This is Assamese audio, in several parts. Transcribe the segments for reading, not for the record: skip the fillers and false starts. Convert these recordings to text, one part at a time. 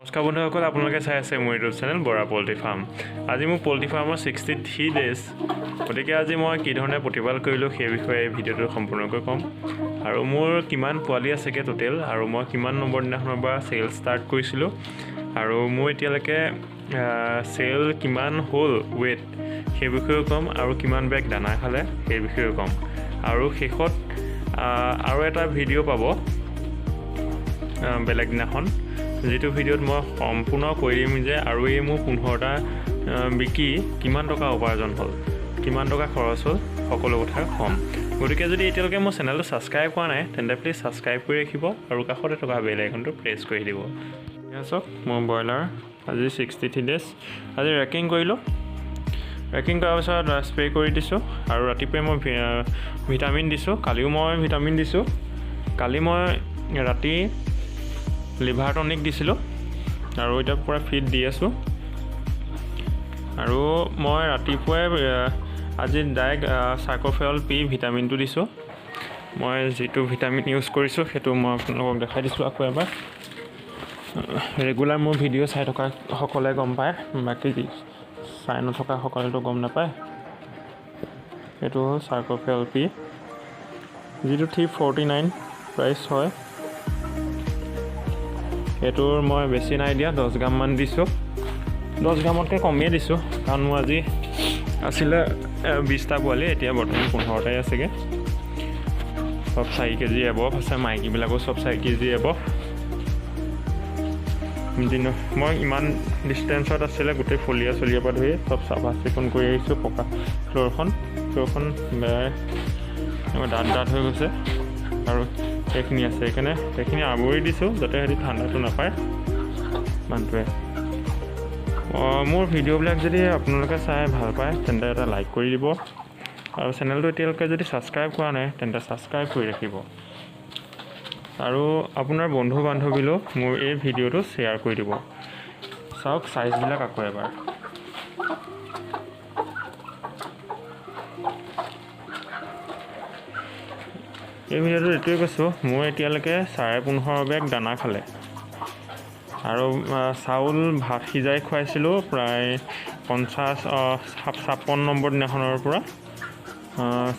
নমস্কাৰ বন্ধুসকল, আপোনালোকে চাই আছে মোৰ YouTube channel Bora poultry farm. আজি মোৰ পল্ট্ৰি ফাৰ্মৰ 63 ডেজ, গতিকে আজি মই কি ধৰণে প্ৰতিপাল কৰিলোঁ সেই বিষয়ে এই ভিডিঅ'টো সম্পূৰ্ণকৈ ক'ম। আৰু মোৰ কিমান পোৱালি আছেগৈ টোটেল, আৰু মই কিমান নম্বৰ দিনাখনৰ পৰা চেল ষ্টাৰ্ট কৰিছিলোঁ, আৰু মোৰ এতিয়ালৈকে চেল কিমান হ'ল ৱেইট সেই বিষয়েও ক'ম, আৰু কিমান বেগ দানা খালে সেই বিষয়েও ক'ম। আৰু শেষত আৰু এটা ভিডিঅ' পাব বেলেগ দিনাখন, যিটো ভিডিঅ'ত মই সম্পূৰ্ণ কৈ দিম যে আৰু এই মোৰ 15টা বিকি কিমান টকা উপাৰ্জন হ'ল, কিমান টকা খৰচ হ'ল, সকলো কথা ক'ম। গতিকে যদি এতিয়ালৈকে মোৰ চেনেলটো ছাবস্ক্ৰাইব কৰা নাই তেন্তে প্লিজ ছাবস্ক্ৰাইব কৰি ৰাখিব আৰু কাষতে থকা বেল আইকনটো প্ৰেছ কৰি দিব। চাওক মোৰ ব্ৰইলাৰ আজি 63 ডেজ। আজি ৰেকিং কৰিলোঁ, ৰেকিং কৰাৰ পিছত স্প্ৰে কৰি দিছোঁ আৰু ৰাতিপুৱাই মই ভিটামিন দিছোঁ। কালিও মই ভিটামিন দিছোঁ, কালি মই ৰাতি লিভাৰ টনিক দিছিলোঁ আৰু এতিয়া পূৰা ফিড দি আছোঁ। আৰু মই ৰাতিপুৱাই আজি ডাইৰেক্ট চাৰ্কোফেৰল পি ভিটামিনটো দিছোঁ। মই যিটো ভিটামিন ইউজ কৰিছোঁ সেইটো মই আপোনালোকক দেখাই দিছোঁ আকৌ এবাৰ। ৰেগুলাৰ মোৰ ভিডিঅ' চাই থকাসকলে গম পায়, বাকী চাই নথকাসকলেতো গম নাপায়। এইটো হ'ল চাৰ্কোফেৰল পি, যিটো 349 প্ৰাইচ হয়। এইটোৰ মই বেছি নাই দিয়া, 10 গ্ৰামমান দিছোঁ, 10 গ্ৰামতকৈ কমেই দিছোঁ, কাৰণ মোৰ আজি আছিলে 20টা পোৱালি, এতিয়া বৰ্তমান 15টাই আছেগৈ। চব 4 কেজি এবভ আছে, মাইকীবিলাকো চব 4 কেজি এবভ। মই ইমান ডিষ্টেঞ্চত আছিলে, গোটেই ফলীয়া চলিয়াৰ পৰা ধৰি চব চাফা চিকুণ কৰি আহিছোঁ। পকা ফ্ল'ৰখন বেয়া ডাঠ ডাঠ হৈ গৈছে আৰু সেইখিনি আছে, সেইকাৰণে সেইখিনি আৱৰি দিছোঁ যাতে সিহঁতি ঠাণ্ডাটো নাপায় মানুহটোৱে। মোৰ ভিডিঅ'বিলাক যদি আপোনালোকে চাই ভাল পায় তেন্তে এটা লাইক কৰি দিব, আৰু চেনেলটো এতিয়ালৈকে যদি ছাবস্ক্ৰাইব কৰা নাই তেন্তে ছাবস্ক্ৰাইব কৰি ৰাখিব, আৰু আপোনাৰ বন্ধু বান্ধৱীলৈও মোৰ এই ভিডিঅ'টো শ্বেয়াৰ কৰি দিব। চাওক চাইজবিলাক আকৌ এবাৰ। এই ভিডিঅ'টোত এইটোৱে কৈছোঁ, মোৰ এতিয়ালৈকে 15.5 বেগ দানা খালে, আৰু চাউল ভাত সিজাই খুৱাইছিলোঁ প্ৰায় 56 নম্বৰ দিনাখনৰ পৰা।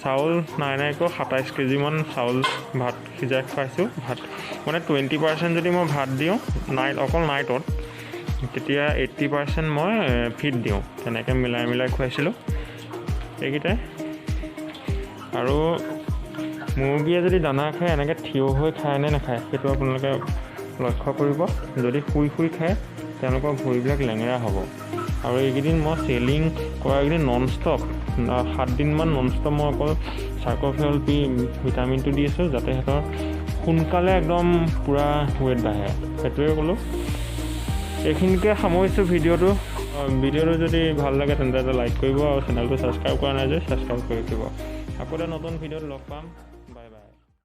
চাউল নাই নাইকৈ 27 কেজিমান চাউল ভাত সিজাই খুৱাইছোঁ। ভাত মানে 20% যদি মই ভাত দিওঁ নাইট, অকল নাইটত, তেতিয়া 80% মই ফিড দিওঁ, তেনেকৈ মিলাই মিলাই খুৱাইছিলোঁ এইকেইটাই। আৰু মুৰ্গীয়ে যদি দানা খায় এনেকৈ থিয় হৈ খায় নে নাখায় সেইটো আপোনালোকে লক্ষ্য কৰিব। যদি শুই শুই খায় তেওঁলোকৰ ভৰিবিলাক লেঙেৰা হ'ব। আৰু এইকেইদিন মই চেলিং কৰাকেইদিন নন ষ্টপ 7 দিনমান নন ষ্টপ মই অকল চাৰ্কোফেৰল পি ভিটামিনটো দি আছোঁ, যাতে সিহঁতৰ সোনকালে একদম পূৰা ৱেইট বাঢ়ে। সেইটোৱে ক'লোঁ, এইখিনিকে সামৰিছোঁ ভিডিঅ'টো। ভিডিঅ'টো যদি ভাল লাগে তেন্তে এটা লাইক কৰিব, আৰু চেনেলটো ছাবস্ক্ৰাইব কৰা নাই যে ছাবস্ক্ৰাইব কৰি দিব। আকৌ এটা নতুন ভিডিঅ'ত লগ পাম।